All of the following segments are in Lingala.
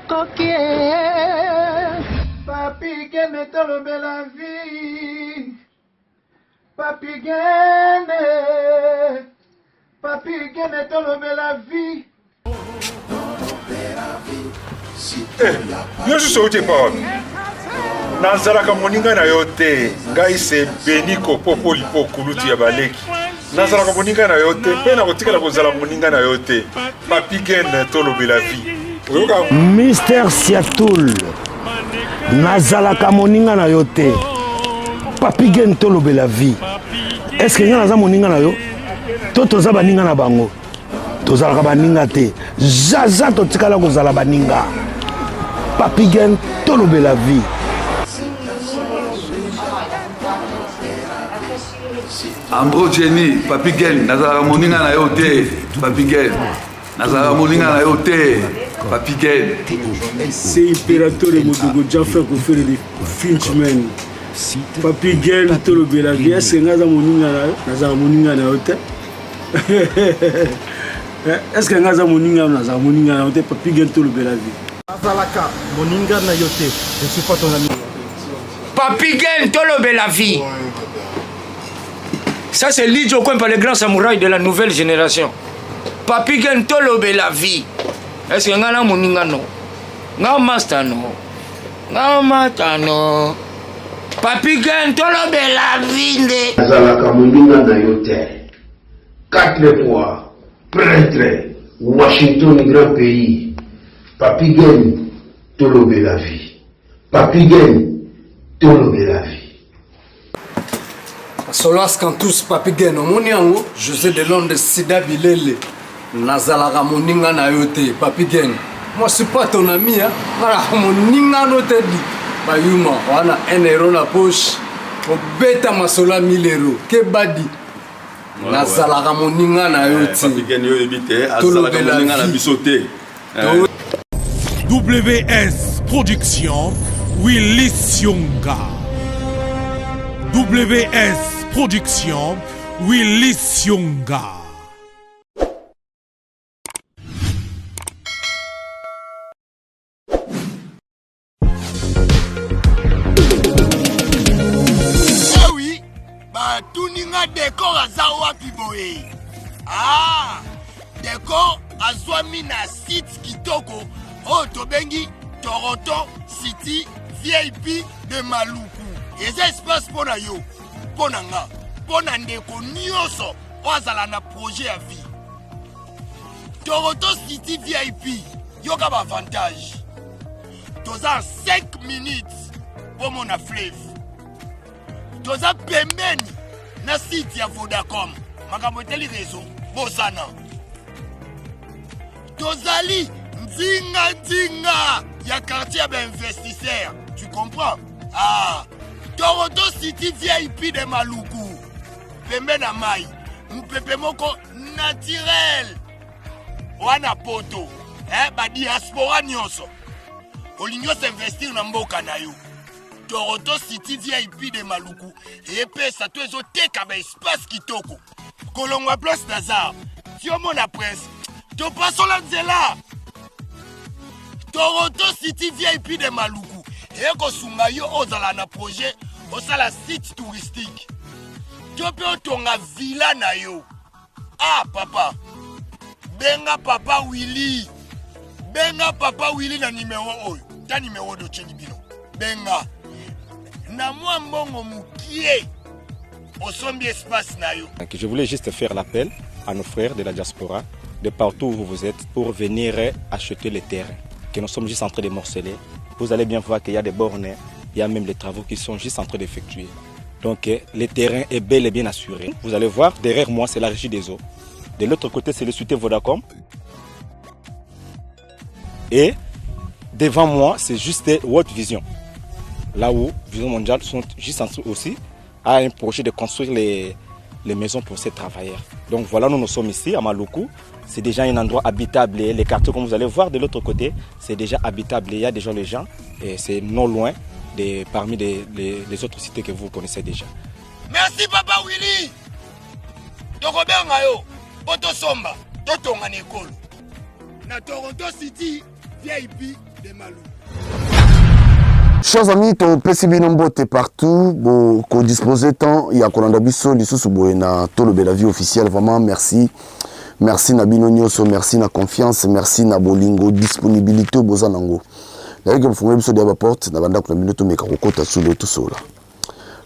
Ekoki e. Papi Gene tolobela vie. Papi Gene. Papi Gene tolobela vie. Eh, yo susu outi epa wapi? Nazalaka moninga na yo te. Ngai se Beniko Popo Lipo kulutu ya baleki. Nazalaka moninga na yo te mpe nakotikala kozala moninga na yo te. Papi Gene tolobela vie. Oyoka Mister Siatul, nazalaka moninga na yo te. Papi Gen tolobela vie. Est-ce que nga naza moninga na yo? To toza baninga na bango? Tozalaka baninga te. Zaza totikala kozala baninga. Papi Gen tolobela vie. Ambro Jenny, Papi Gen, nazalaka moninga na yo te, Papi Gen. Nazalaka moninga na yo te, Papi Gen. C'est Imperatore Modogo Jaffa Kofere de Finchman. Papi Gen tolobela vie, est-ce que nga aza moninga na yo? Nazalaka moninga na yo te. Est-ce que nga aza moninga na yo? Nazalaka moninga na yo te, Papi Gen tolobela vie. Nazalaka moninga na yo te, je suis pas ton ami. Papi Gen tolobela vie. Ça c'est Lidjo Kwempa, le grand samouraï de la nouvelle génération. Papi Gen tolobela vie. Est-ce que nga na moninga no? Nga master no? Nga mata no? Papi Gen tolobela vie nde. Nazalaka moninga na yo te. 4 fois prêtre Washington grand pays. Papi Gen tolobela vie. Papi Gen tolobela vie. Solas Cantus Papi Gen omoni yango José de Londres Sida Bilele nazalaka moninga na yo te Papi Gen moi suis pas ton ami hein nazalaka moninga no te di bayuma wana 1 euro na poche obeta masolo ya 1000 euro kebadi nazalaka moninga na yo te Papi Gen yo oyebi te azalaka moninga na biso te. WS Production, Willy Sionga. WS Production, Willy Sionga. Oui, batuni nga decor aza wapi boye? Ah, decor azwami na site kitoko oyo tobengi Toronto City VIP de Maluku. Eza espace mpo na yo, mpo na nga, mpo na ndeko nyonso oyo azala na projet ya vie. Toronto City VIP, yoka ba avantage. Toza 5 minutes bomona fleuve. Toza pembeni na site ya Vodacom. Makambo etali réseau bosana. Tozali nzinga nzinga ya quartier ya ba investisseurs. Tu comprends? Ah, Toronto City VIP de Maluku. Pembe na mai, mupepe moko naturel. Wana poto, eh, ba diaspora nyonso. Olingi osinvestir na mboka na yo. Toronto City VIP de Maluku epesa to ezoteka ba espace kitoko. Kolongwa place Nazar, tiomona prince, topasola nzela. Toronto City VIP de Maluku ekosunga yo ozala na projet osala site touristique to mpe otonga villa na yo. Ah papa, benga papa Willy, benga papa Willy na numero oyo, ta numero oyo totyeli bino, benga na mwa mbongo mokie osombi espace na yo. Donc, je voulais juste faire l'appel à nos frères de la diaspora, de partout où vous êtes, pour venir acheter les terrains que nous sommes juste en train de morceler. Vous allez bien voir qu'il y a des bornes, il y a même les travaux qui sont juste en train d'effectuer. Donc le terrain est bel et bien assuré. Vous allez voir, derrière moi, c'est la régie des eaux. De l'autre côté, c'est le cité Vodacom. Et devant moi, c'est juste World Vision. Là où Vision Mondiale sont juste en dessous aussi, a un projet de construire les maisons pour ces travailleurs. Donc voilà, nous, nous sommes ici à Maluku. C'est déjà un endroit habitable. Les quartiers, comme vous allez voir de l'autre côté, c'est déjà habitable. Il y a déjà les gens et c'est non loin de, parmi les autres cités que vous connaissez déjà. Merci Papa Willy. Tokobenga yo, poto somba, totonga na ekolo. Na Toronto City, VIP de Maluku. Chers amis, topesi bino mbote partout, bo disposer temps ya kolanda biso lisusu boye na Tolobela vie officielle. Vraiment merci. Merci na bino nyoso, merci na confiance, merci na bolingo, disponibilité boza nango. Nayoki bofungoli biso deya baporte na bandako na bino tomeka kokota solo tosola.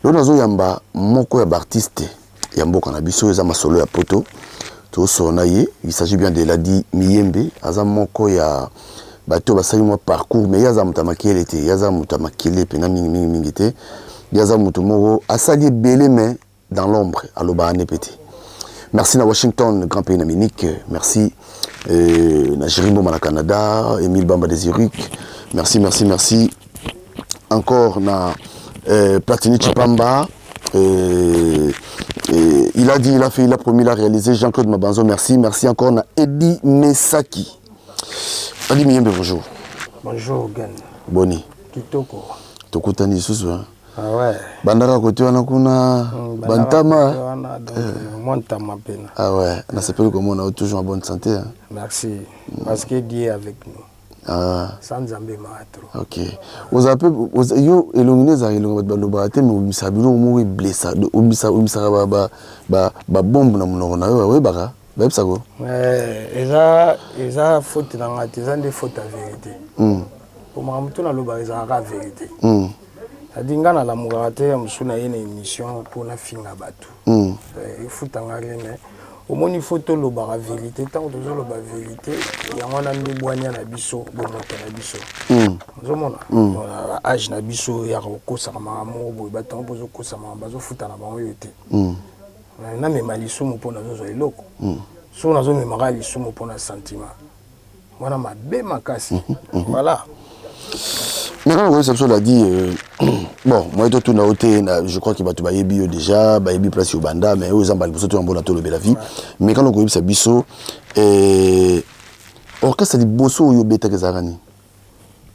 Lelo nazoyamba moko ya baartiste ya mboka na biso eza masolo ya poto tozosola na ye. Il s'agit bien de Ladi Miyembe, aza moko ya bato basali mwa parcours, mais ye aza moto ya makele te, ye aza moto ya makele mpena mingi mingi mingi te. Ye aza moto moko asali ebele mais dans l'ombre, alobaka ne mpe te. Merci na Washington, grand pays na Munich. Merci na Jerry Mboma na Canada, Emile Bamba de Zurich. Merci, merci, merci. Encore na Platini Chipamba. Il a dit, il a fait, il a promis, il a réalisé. Jean-Claude Mabanzo, merci. Merci encore na Eddie Mesaki. Eddie Miyembe, bonjour. Bonjour, Gen. Boni. Kitoko. Tokutani lisusu, hein? Ah ouais. Bandaka kote wana kuna bantama. Mwa ntama pena. Ah ouais, nasepeli komona toujours en bonne santé, hein? Merci. Parce que Dieu est avec nous. Ah. Sans Nzambe maa trop. Ok. Oza pe yo elongi nde ezalaka elongi bato balobaka te, mais obimisaka biloko moko eblessa, obimisaka ba bombe na monoko na yo, oyebaka? Bayebisaka yo? Eza faute na nga te, eza nde faute ya vérité. Po makambo to nalobaka ezalaka vérité. C'est-à-dire nga nalamukaka te ya mosusu na ye na émission mpo nafinga bato. Efutanga rien, mais omoni faut tolobaka vérité. Ntango tozoloba vérité, yango wana nde bwania na biso, bomoto na biso. Ozomona age na biso yaka kokosaka makambo moko boye, bato yango mpo ozokosa makambo bazofuta na bango yo te. Namema lisumu mpo nazozwa eloko. Soki nazomemaka lisumu mpo na sentiment wana mabe makasi. Voilà. Mais quand on biso l'a dit, bon, moi tout na ote, je crois que bato bayebi yo déjà, bayebi place yo banda, mais oyo zamba liboso to mbona to la vie. Mais quand on koyebisa biso, orchestre liboso oyo betaka ezalaka nini?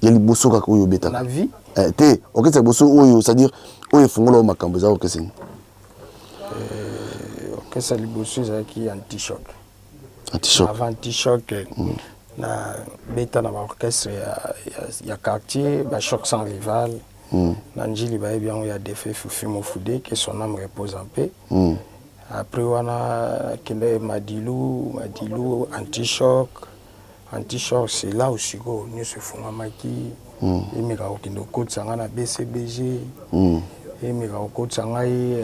Ya liboso kaka oyo betaka. Na vie? Te, orchestre liboso oyo, c'est-à-dire oyo efungola oyo makambo eza orchestre nini? Orchestre liboso ezalaki anti-choc. Anti-choc. Avant anti-choc, na beta na ba orchestre ya quartier, ba choc sans rival. Na Njili bayebi yango ya Defe Fufi Mofude, que son âme repose en paix. Après wana kende Madilu, Madilu, anti-choc. Anti-choc, c'est là où sikoyo nyonso efungwamaki. Emeka kokende kokotisa ngai na BCBG. Emeka kokotisa ngai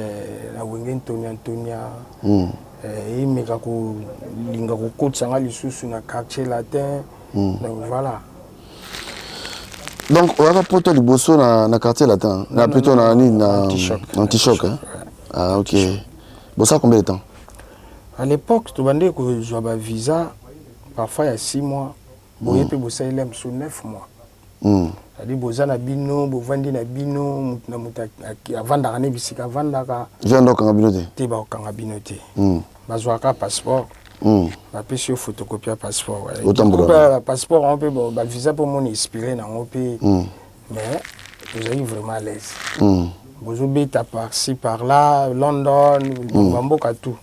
na Wenge Antonia Antonia. Emeka kolinga kokotisa ngai lisusu na Quartier Latin. Donc voilà. Donc oyaka poto liboso na Quartier Latin, na plutôt na nini, na anti-choc, hein? Ah ok. Bon, ça combien de temps? À l'époque, tobandeki kozwa ba visa parfois ya 6 mois, boye mpe bosaleli ya mosusu 9 mois. C'est-à-dire boza na bino, bovandi na bino, motu na moto avandaka ne bisika avandaka. Via ndo okanga bino te? Te, bakokanga bino te. Bazwaka passeport, bapesi yo photocopie ya passeport. Otambola. Passeport yango mpe bavisa mpe omona expiré nango mpe, mais tozalaki vraiment à l'aise. Bozobeta par-ci par-là, London, bamboka tout.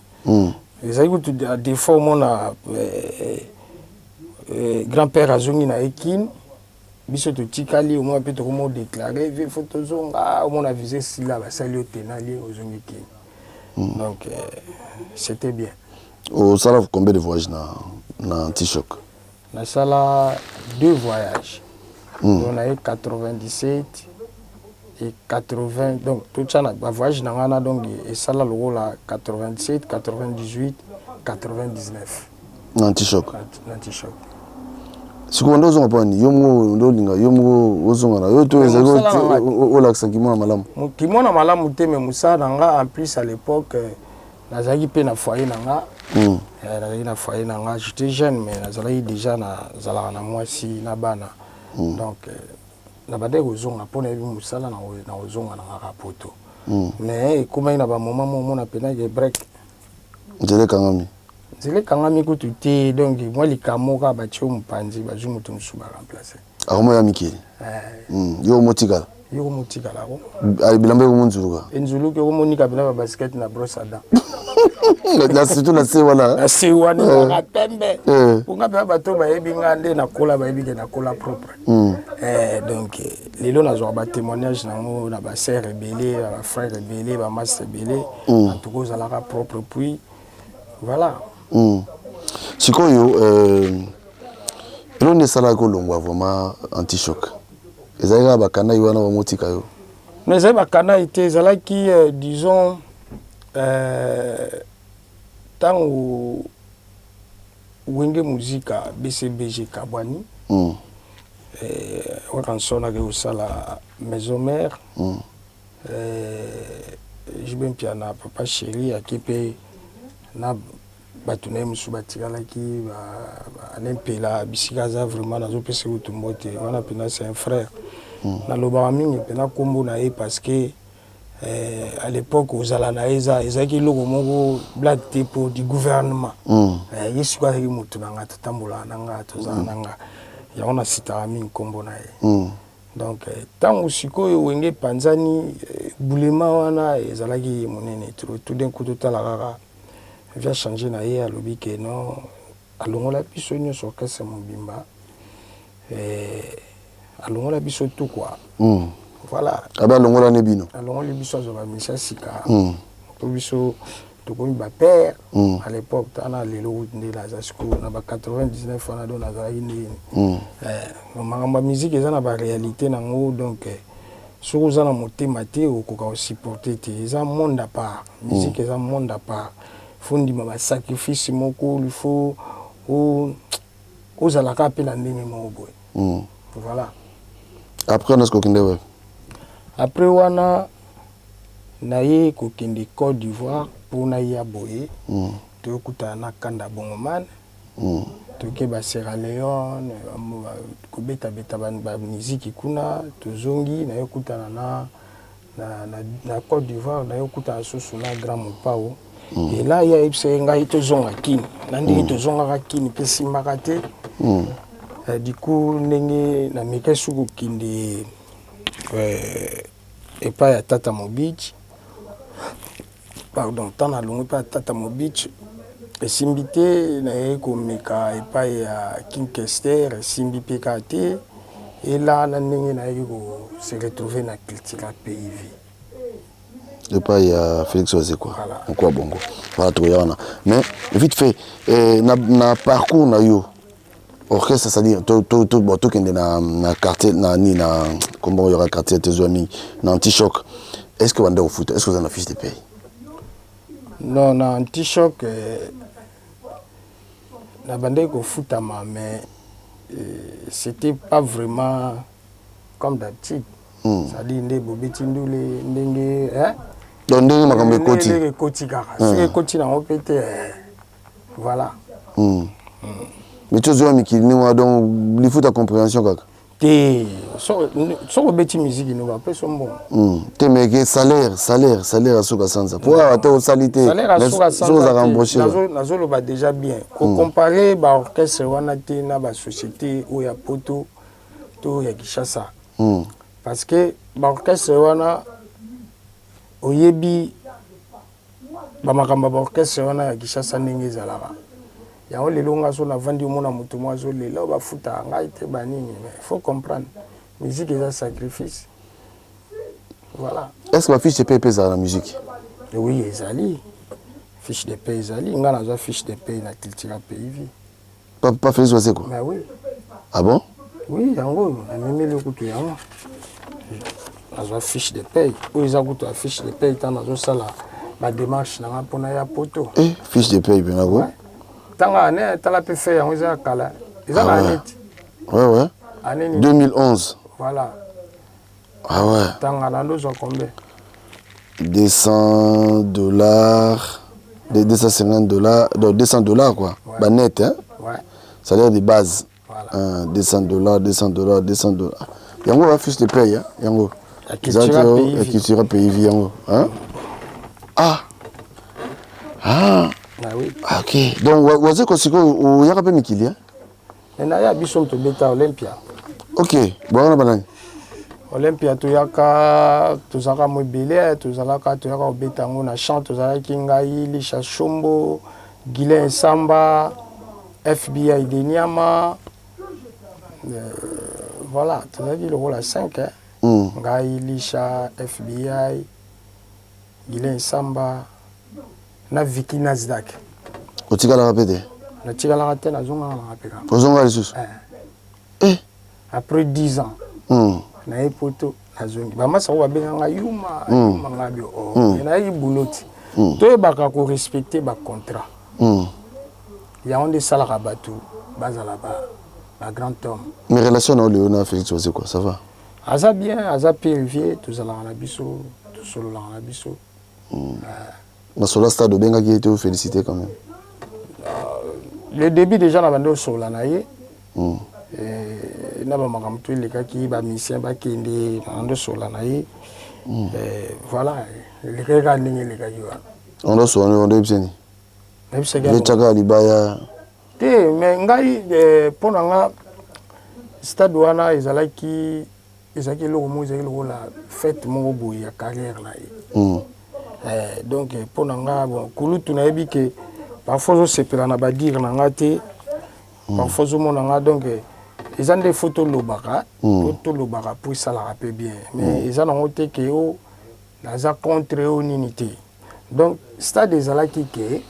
Ezalaki kutu des fois omona grand-père azongi na ye Kine, biso totikali, omona mpe tokomi odéclare ve fo tozonga, omona visa esila, basali yo tenali, ozongi Kine. Donc c'était bien. Osala combien de voyages na anti-choc? Nasala deux voyages. Donc naye 97 et 80, donc totya na bavoyage na ngai na, donc esala lokola 87, 98, 99. Na anti-choc? Na anti-choc. Sikoyo nde ozonga mpona nini? Yo moko nde olinga, yo moko ozonga na yo to ezali olakisa kimona malamu? Kimona malamu te, mais mosala na nga. En plus, à l'époque nazalaki mpe na foyer na nga. Nazalaki na foyer na nga, j'étais jeune mais nazalaki déjà, nazalaka na mwasi na bana. Donc nabandaki kozonga mpo nayebi mosala na kozonga na ngaka poto. Mais ekomaki na bamoment mo omona mpenaki break. Nzela ekangami. Nzela ekangami kutu te, donc mwa likambo kaka batie yo mopanzi, bazwi moto mosusu baremplace. Akomoya mikili, yo omotikala. Yo komotikala ko. Bilamba ekomonzuluka. Enzuluki, okomonika mpena babasket na brosse à dents. Na surtout na se wana. Na se wana ezalaka pembe. Mpo nga mpenza bato bayebi nga nde nakola, bayebi ke nakola propre. Donc lelo nazwaka batémoignage nango na basœur ebele, na bafrère ebele, bamaster ebele. En tout cas ozalaka propre, puis voilà. Sikoyo eloko nde esalaki olongwa vraiment Antichoc? Ezalaki kaka bakandaki wana bamotika yo? Mais ezali bakandaki te, ezalaki disons ntango Wenge Muzika BCBG kabwani, Werrason ake kosala Maison Mère, JB Mpiana, Papa Chéri, ake mpe na bato na ye mosusu batikalaki, Alain Mpela, bisika aza vraiment nazopesa kutu mbote wana mpenza, c'est un frère. Nalobaka mingi mpenza nkombo na ye parce que à l'époque ozala na ye eza ezalaki eloko moko blague te po du gouvernement. Ye sikoyo azalaki motu na nga, totambolaka na nga, tozala na nga, yango nasitaka mingi nkombo na ye. Donc ntango sikoyo Wenge epanzani, bulema wana ezalaki monene trop. Tout d'un coup totala kaka via change na ye, alobi ke non, alongola biso nyonso, orchestre mobimba, alongola biso tout quoi. Voilà. Abe alongola ne bino? Alongoli biso, azwa bamisia sika. Po biso tokomi bapère. À l'époque tana, lelo nde naza sikoyo na ba 99 wana, donc nazalaki ndeni. Makambo ya musique eza na baréalité nango, donc soki oza na motema te, okoka kosupporte te. Eza monde à part, musique eza monde à part. Faut ndima basacrifice moko, il faut ozalaka mpe na ndenge moko boye. Voilà. Après wana soki okende wapi? Après wana naye kokende Côte d'Ivoire mpona ya boye. Toyokutana na Kanda Bongoman. Toke ba Sierra Leone kobetabeta bamiziki kuna, tozongi, nayokutana na Côte d'Ivoire, nayokutana susu na Grand Mopao. Ela ye ayebisa ye ngai tozonga Kini na ndenge tozongaka Kini mpe esimbaka te. Du coup ndenge nameka su kokende epai ya Tata Mobich, pardon, ntango nalongwi epai ya Tata Mobich esimbi te, naye komeka epai ya King Kester, esimbi mpe kaka te. Ela na ndenge nayaki ko se retrouver na Cultura Pays Vie. Epai ya Félix Wazekwa. Mokwa bongo, voilà, tokoya wana. Mais vite fait, na parcours na yo orchestre, c'est-à-dire bon, tokende na quartier na nini, na kombo oyo yaka quartier te, ezwa mingi na Antichoc. Est ce que banda kofuta? Est ce que oza na fiche de paye? Non, na Antichoc nabandaki kofutama, mais c'était pas vraiment comme d'habitude. C'est-à-dire nde bobeti ndule ndenge, hein? Donc ndenge makambo ekoti. Ndenge ekoti kaka, soki ekoti nango mpe te, voilà. Mais ti ozwa mikili ndenge wana, donc lifuta compréhension kaka? Te, soki obeti miziki no bapesa mbongo. Te, mais ke salaire asuka sanza, po awa te osali te. Salaire asuka. Soki ozalaka embauché? Nazoloba déjà bien, kocompare baorchestre wana te na basociété oyo ya Poto to ya Kinshasa. Parce que baorchestre wana, oyebi bamakambo ya baorchestre wana ya Kinshasa ndenge ezalaka yango. Lelo nga so navandi, omona moto moko azolela oyo bafutaka ngai te, banini. Mais faut comprendre, musique eza sacrifice, voilà. Est ce que bafiche de paye mpe ezala na musique? Oui, ezali fiche de paye, ezali. Nga nazwa fiche de paye na Cultura Pays Vie. Pas Félix Wazekwa? Mais oui. Ah bon? Oui, yango oyo namemeli kutu yango, nazwa fiche de paye oyo eza kutu ya fiche de paye ntango nazosala badémarche na nga mpona ya Poto. Eh, fiche de paye mpena ko? Ntango ane tala mpe fe yango eza ya kala, eza na aneti. Ouais. Année nini? 2011. Voilà. Ah ouais. Ntanga na ndozwa combien? 200 $, 250 $, donc 200 $ quoi. Ouais. Bah net, hein? Ouais. Salaire de base. Voilà. Hein, 200 $, 200 $, 200 $. Yango ba fiche de paye, hein? Yango. Ya Cultura Pays Ya Vie. Cultura Pays Vie yango, hein? Ah. Ah. Ah oui. Ok. Donc Wazekwa sikoyo oyaka pe mikili, hein? Me na ya biso tobeta Olympia. Ok, bon wana banani? Olympia toyaka, tozalaka mwa ebele, tozalaka toyaka kobeta yango na champ, tozalaki ngai, Lisha Shombo, Guylain Nsamba, FBI de Niama, euh, voilà, tozalaki lokola 5 hein. Ngai, Lisha, FBI, Guylain Nsamba na Vicky Nasdaq. Otikalaka pe te? Natikalaka te, nazongaka nanga pe kaka. Ozonga lisusu? Eh. eh. Après 10 ans. Naye poto nazongi. Ba masa ko babenga nga yuma, yuma nga bio. Oh, nayaki boulot ti. Toyebaka ko respecter ba contrat. Yango nde esalaka bato bazala ba ba grand homme. Mais relation na yo lelo na Felix Wazekwa, ça va? Aza bien, aza pire vieux, tozalaka na biso, tosololaka na biso. Na sola stade obengaki ye te o féliciter quand même? Le début déjà na bandi osolola na ye. Na bamakambo to elekaki, bamusicien bakende, na bandi osolola na ye. Voilà, elekaki kaka ndenge elekaki wana. Ondo osolola, ondo oyebisa nini? Nayebisaki Ye libaya. Te, mais ngai, mpo na nga stade wana ezalaki eloko moko, ezalaki lokola fête moko boye ya carrière na ye. Donc mpo na nga, bon, kulutu nayebi ke parfois ozosepela na badire na nga te, parfois ozomona nga, donc eza nde fo tolobaka, po tolobaka po esalaka mpe bien, mais eza nango te ke o naza contre o nini te. Donc stade ezalaki ke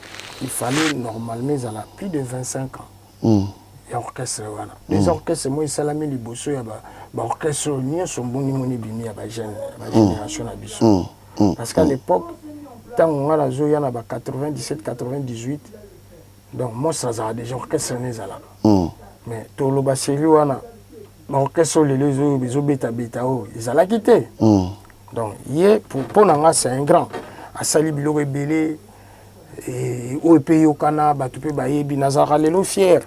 il fallait normalement ezala plus de 25 ans ya orchestre wana. Les orchestres moi esalami liboso ya baorchestre oyo nyonso mbonimoni ebimi ya bajeune, ya bagénération na biso, parce qu'à l'époque ntango nga nazoya na ba 97, 98, donc monstre azalaka déjà, orchestre na ezalaka. Mais toloba série wana, baorchestre oyo lelo ezobetabeta oyo ezalaki te. Donc ye, mpo na nga, c'est un grand, asali biloko ebele oyo mpe eyokana, bato mpe bayebi. Nazalaka lelo fier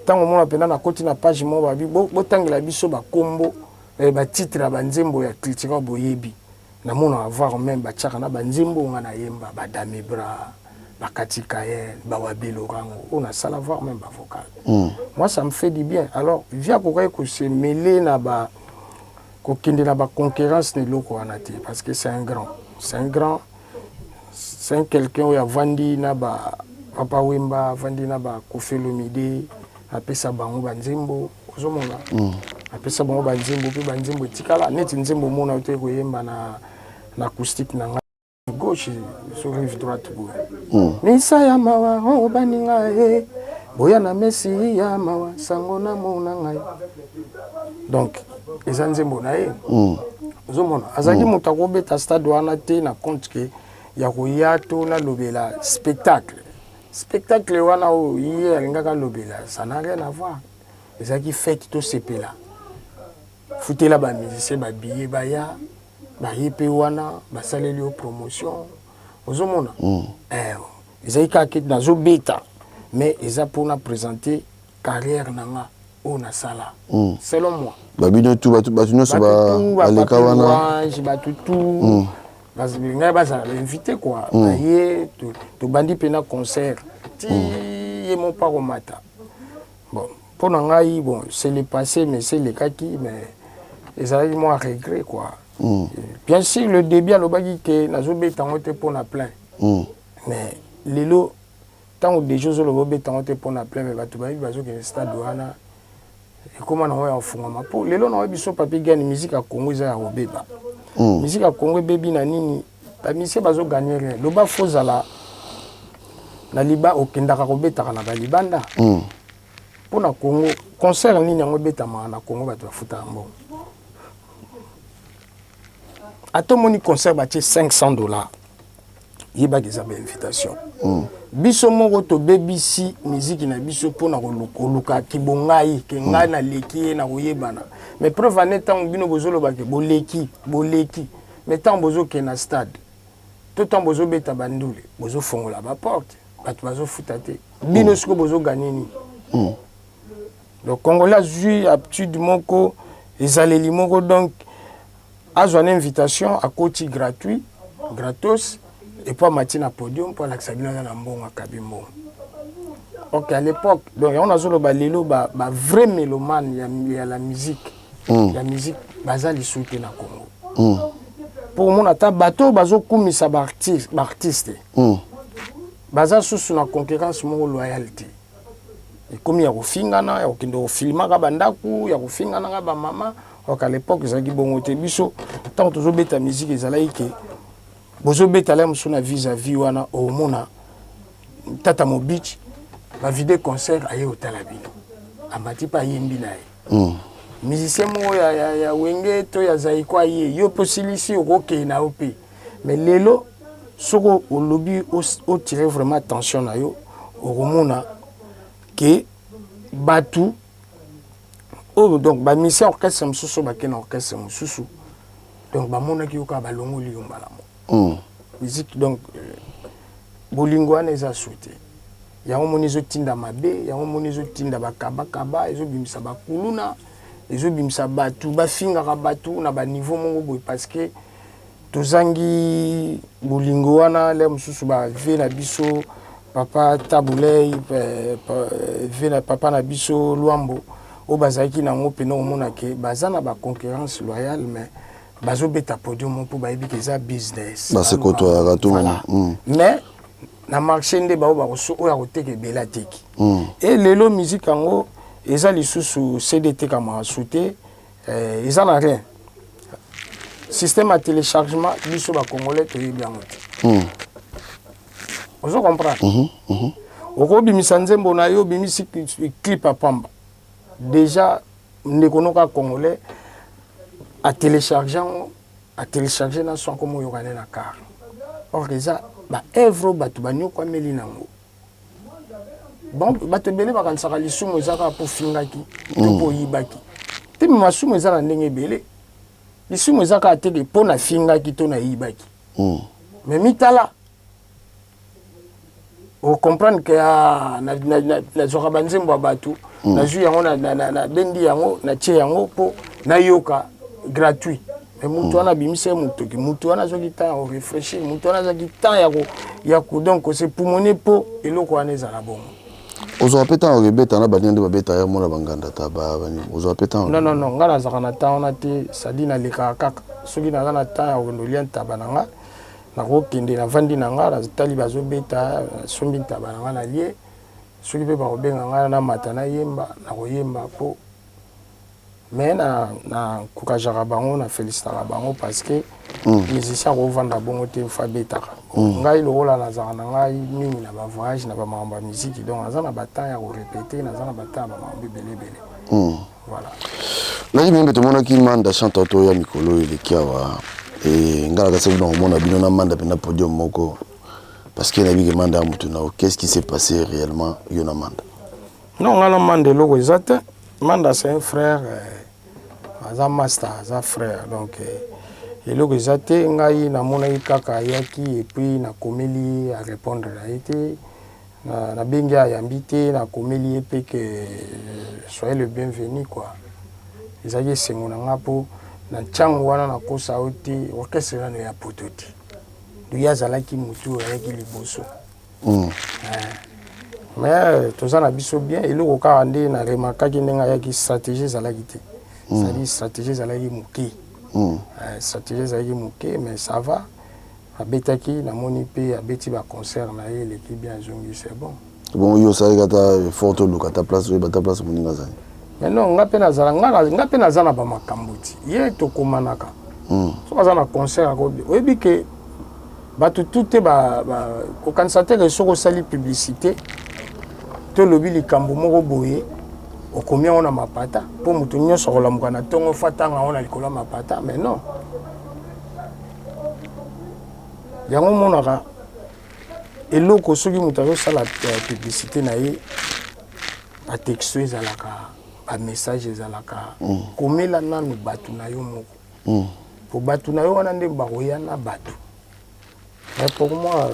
ntango omona mpenza nakoti na page moko, babi botangela biso bakombo, batitre ya banzembo ya culture boyebi. Namonaka voir même batiaka na banzembo nga nayemba, badamebra, bakati kayen, bawabelorango oyo nasala, voir même bavocal. Moi, ça me fait du bien. Alors vieux akokaki kose mêler na ba kokende na baconcurrence na eloko wana te, parce que c'est un grand, c'est un grand, c'est un quelqu'un oyo avandi na ba Papa Wemba, avandi na ba Koffi Olomide, apesa bango banzembo, ozomona, apesa bango banzembo mpe banzembo etikala neti nzembo omona oyo toye koyemba na acoustique na ngai gauche sur rive droite boye. Misa ya mawa o baninga ye boya na mesi ya mawa sango na mona ngai, donc eza nzembo na ye. Ozomona, azalaki moto akobeta stade wana te na compte ke ya koya to nalobela spectacle. Spectacle wana oyo ye alingaka alobela, ça n'a rien à voir. Ezalaki fête, tosepela, futela bamusicien babillet, baya, baye mpe wana basaleli yo promotion, ozomona. Ezalaki kaka ke nazobeta, mais eza mpona présenter carrière na nga oyo nasala, selon moi. Babino tu, bato nyonso baleka wana. Bato tu ngai bazala bainvité quoi, baye, tobandi mpena concert ti ye mo mpa komata. Bon, mpo na ngai, bon, c'est le passé, mais c'est elekaki, mais ezalaki mwa regret quoi. Bien sûr, le début alobaki ke nazobeta yango te mpo na plein, mais lelo ntango déjà ozoloba obeta yango te mpo na plein, mais bato bayebi bazokende stade wana ekóma nango ya kofungwama. Mpo lelo na biso, Papi Gani, musique ya Congo eza ya kobeba. Musique ya Congo ebebi na nini? Bamusicien bazogagner rien. Loba fo ozala na liba, okendaka kobetaka na balibanda. Mpo na Congo, concert nini yango ebetamaka na Congo bato bafutaka mbongo? Ata omoni concert batie 500 $, yebaki eza bainvitation. Biso moko tobebisi miziki na biso mpona koluka kibongai ke ngai naleki ye na koyebana. Mais preuve ane, ntango bino bozoloba ke boleki, boleki, mais ntango bozokende na stade to ntango bozobeta bandule, bozofongola baporte, bato bazofuta te. Bino sikoyo bozogagner nini? Donc Congolais azwi aptitude moko, ezaleli moko, donc azwa na invitation, akoti gratuit, gratos, epo amati na podium mpo alakisa bino aza na mbongo, akabi mbongo. Ok, à l'époque, donc yango nazoloba lelo, ba vrai mélomane ya la musique. Ya musique baza lisusu te na Congo. Mpo omona ata bato oyo bazokumisa baartiste baza susu na concurrence moko loyale te. Ekomi ya kofingana, ya kokende kofilmaka bandako, ya kofinganaka bamama. Or à l'époque ezalaki bongo te. Biso ntango tozobeta musique, ezalaki ke bozobeta la mosusu na vis à vis wana, omona tata Mobich bavide concert, aye kotala bino, amati mpe ayembi na ye. Musicien moko ya Wenge to ya Zaiko aye, yo mpe osilisi, okokende na yo mpe. Mais lelo soki olobi otire vraiment attention na yo, okomona ke bato oyo, donc bamusicien orchestre mosusu oyo bakei na orchestre mosusu, donc bamonaki yo kaka, balongoli yo mbala moko. Musique donc bolingo wana eza su te. Yango moni ezotinda mabe, yango moni ezotinda bakabakaba, ezobimisa bakuluna, ezobimisa bato bafingaka bato na baniveau moko boye, parce que tozangi bolingo wana. Le mosusu bavieux na biso, papa Tabu Ley, vieux na papa na biso Lwambo, oyo bazalaki nango mpena, omona ke baza na baconcurrence loyale, mais bazobeta podium mpo bayebi ke eza business. Basekotoyaka to. Voilà. Mais na marché nde bao bakoso oyo akoteka ebele ateki. E lelo musique yango eza lisusu CD etekamaka su te, eza na rien. Système ya téléchargement, biso bacongolais toyebi yango te. Ozo comprendre? Mm -hmm. Okobimisa nzembo na yo, obimisi clip ya pamba, déjà ndeko noka congolais atélécharge yango, atélécharge na son, akoma oyokane na car. Or eza baœuvre oyo bato banyokwameli nango. Bon, bato ebele bakanisaka lisumu eza kaka mpo fingaki to mpo oyibaki te. Me masumu eza na ndenge ebele. Lisumu eza kaka teke mpo nafingaki to nayibaki. Mais mitala, ocomprendre ke ah, nazwaka banzembo ya bato, nazwi yango, nabendi yango, natie yango mpo nayoka gratuit. Mais mutu wana abimisi ye motoki, mutu wana azwaki temps ya korefléchir, mutu wana azwaki temps ya ko donc kose pumone mpo eloko wana ezala bongo. Ozwaka mpe ntango okebeta na baninga nde babeta ya mona banganda ta bani, ozwaka mpe ntango? Non, non, non, ngai nazalaka na temps wana te. Sadi nalekaka kaka soki naza na temps ya kokende olia ntaba na nga, nakokende, navandi na nga, natali bazobeta, nasombi ntaba na nga, nalie. Soki mpe bakobenga ngai namata nayemba, nakoyemba mpo. Mais na na encourageaka bango, na félicitaka bango, parce que musicien akovanda bongo te, fa abetaka. Ngai lokola nazalaka na ngai mingi na bavoyage na bamakambo ya musique, donc naza na batemps ya korépéter, naza na batemps ya bamakambo ebele ebele. Voilà. Nayebi mpe tomonaki Manda Chante to ya mikolo oyo eleki awa. E ngai nakasi kuna komona bino na Manda mpenza podium moko, parce que nayebi ke Manda ya motu na yo. Qu'est ce qui s'est passé réellement, yo na Manda? Non, ngai na Manda eloko eza te. Manda c'est un frère, aza master, aza frère, donc eloko eza te. Ngai namonaki kaka ayaki et puis nakomeli, arépondre na ye te. Nabengi, ayambi te. Nakomeli ye mpe ke soyez le bienvenu quoi. Ezalaki esengo na nga mpo na ntango wana nakosa yo te, orchestre nano ya poto te, donc ye azalaki motu oyo ayaki liboso. Mais toza na biso bien. Eloko kaka nde na remarkaki, ndenge ayaki, stratégie ezalaki te. C'est-à-dire stratégie ezalaki moke. Stratégie ezalaki moke, mais ça va, abetaki, namoni mpe abeti baconcert na ye, eleki bien, azongi, c'est bon. Bon, yo osalaki ata effort toluka ata place, oyeba ata place moninga azali? Mais non, nga mpe nazala, nga mpe naza na bamakambo ti ye tokomanaka. Soki aza na concert, akobi oyebi ke bato tu te kokanisa te ke soki osali publicité to olobi likambo moko boye, okomi yango na mapata mpo moto nyonso akolamuka na ntongo fa tanga yango na likolo ya mapata. Mais non, yango omonaka eloko soki moto azosala publicité na ye, batexto ezalaka, bamessage ezalaka. Komela nanu bato na yo moko, po bato na yo wana nde bakoya na bato. Mais pour moi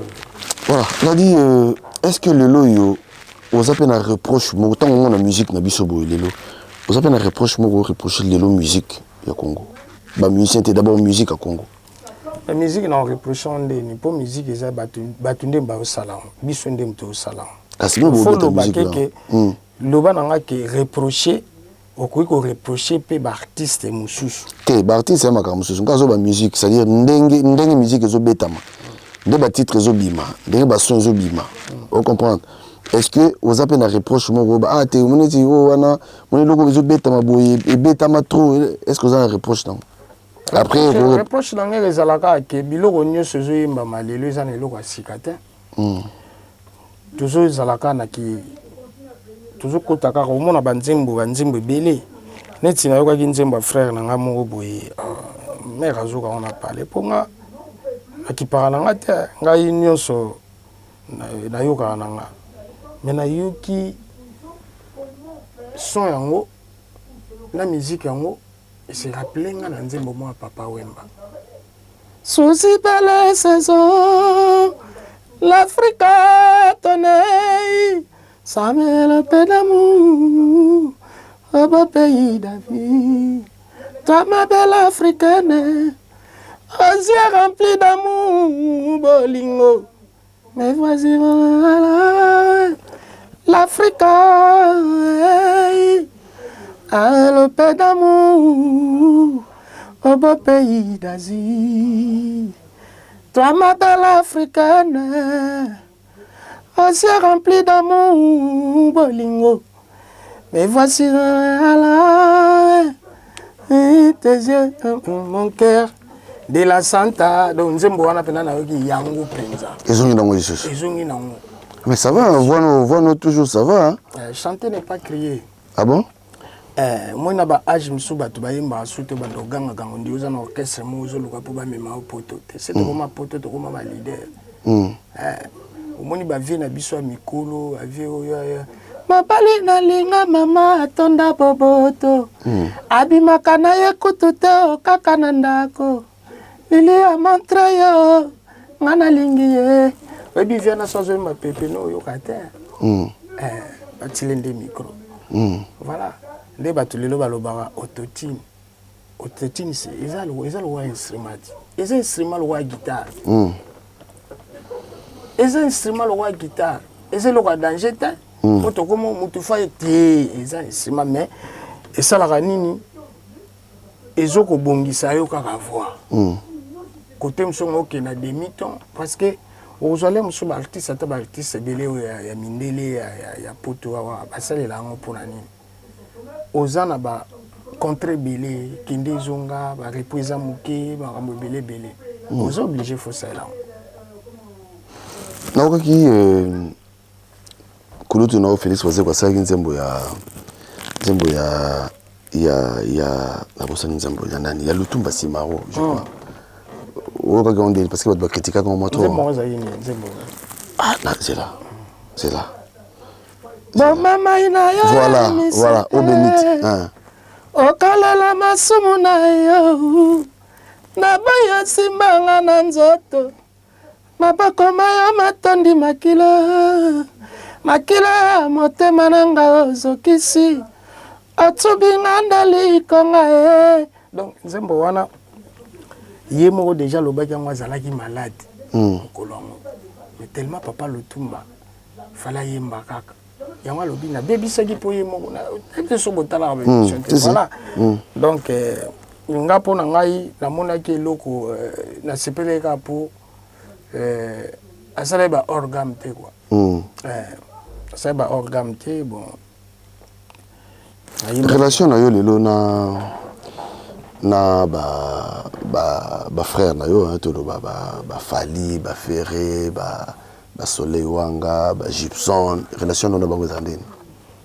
Voilà, nadi est ce que lelo oyo oza mpe na reproche moko ntango omona musique na biso boye lelo, oza mpe na reproche moko oreproche lelo musique ya Congo, bamusicien te, d'abord musique ya Congo? Na musique na oreproche yango ndeni? Mpo musique eza bato, bato nde baosala yango, biso nde moto osala yango. Kasi bino Faut bobeta loba musique ke na loba na nga ke reproche. Okoki ko reprocher pe ba artistes mosusu. Te, ba artistes ya makambo mosusu. Nga azo ba musique, c'est-à-dire ndenge ndenge musique ezo betama. Nde ba titres ezo bima, ndenge ba sons ezo bima. O comprendre? Est-ce que oza pe na reproche moko ba ah te omoni ti o wana moni eloko ezo betama boye ebetama trop, est-ce que oza na reproche nango? Après reproche na ngai ezalaka ke biloko nyonso ezoyembama lelo eza na eloko ya sika te. Tozozala kaka na ki tozokota kaka omona banzembo banzembo ebele neti nayokaki nzembo ya frère na ngai moko boye uh, mare azoka wana pale mpo nga nakipaka na nga te ngai nyonso nayokaka na nga me nayoki son yango na musique yango ese rappele nga na nzembo mwa Papa Wemba. Souci belle saison, l'Afrique a tonné, ça met le peu d'amour au beau pays David. Toi, ma belle africaine, aux yeux remplis d'amour, bolingo. Mais voici l'Afrique a le pays d'amour au beau pays d'Asie. Toi, ma belle africaine, aux yeux remplis d'amour, bolingo. Mais voici là, tes yeux, mon cœur de la Santa. Donc, nzembo wana pena nayoki yango mpenza. Ezongi nango lisusu. Ezongi nango. Mais ça va, voix no, voix no toujours ça va. Hein? Chanter n'est pas crier. Ah bon? Moi na ba âge mosusu bato bayembaka su te bando ogangaka ngo ndi oza na orchestre moko ozoluka mpo bamema yo poto te se tokoma poto tokoma ba leader. Omoni ba vie na biso ya mikolo ba vie oyo mobali nalinga mama atonda boboto. Abimaka na ye kutu te o kaka na ndako lili amontre yo nga nalingi ye oyebi vie na so azoyemba pepe no oyoka te. Batile nde micro. Voilà nde bato lelo balobaka autotune. Autotune eza lokola instrument, eza instrument lokola guitare. Eza instrument lokola guitare, eza eloko ya danger te. Po tokoma motu fa te eza instrument mais esalaka nini ezokobongisa yo kaka voix. Kote mosusu ngo okende na demi ton parce que okozwa le mosusu baartiste ata baartiste ebele oyo ya mindele ya poto awa basalela yango mpona nini oza na ba contre ebele kende ezonga barepos eza moke makambo ebele ebele. Oza obligé fo salela yango. Naokaki kulutu na yo Félix Wazekwa asalaki nzembo ya nzembo ya ya ya nabosani nzembo ya nani ya Lutumba Simaro je crois. Oyokaki yango ndeni parce que bato bakritikaka yango mwa trop. Nzembo yango ezali nini nzembo? Ah na zela zela. Bomamai na yo Voilà, voilà, eau bénite. Hein. Okalela masumu na yo naboyi osimbanga na nzoto maboko mayo matondi makila makila ya motema na nga ozokisi otubi nga ndali konga e donc nzembo wana ye moko déjà alobaki yango azalaki malade mokolo yango mais tellement papa Lutumba fala yemba kaka yango alobi nabebisaki mpo ye moko nayebi so botalaka baémission te voilà. Donc nga mpo na ngai namonaki eloko nasepelaki kaka mpo asalaki ba hors gamme te quoi. Asalaki ba hors gamme te bon. Relation na yo lelo na ba ba ba frère na yo hein, toloba ba ba Fally, ba Ferré, ba ba Soleil Wanga, ba Gibson, relation na bango eza ndeni?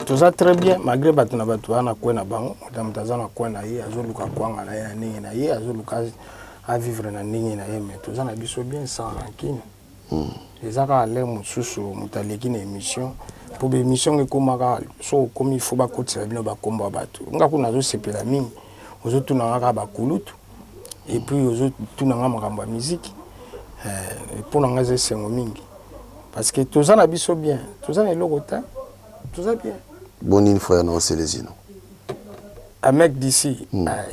Toza très bien malgré bato na bato baa na coin na bango moto moto aza na coin na ye azoluka kwanga na ye na ndenge na ye azoluka avivre na ndenge na ye mais toza na biso bien sans rancune. Eza kaka lere mosusu moto aleki na émission mpo baémission ngo ekóma kaka so okomi fo bakotisa bino bakombo ya bato nga kuna azosepela mingi ozotuna nga kaka bakulutu et puis ozotuna nga makambo ya miziki mpo na nga eza esengo mingi parce que toza na biso bien toza na eloko te toza bien. Boni frère na Oselezino? Un mec d'ici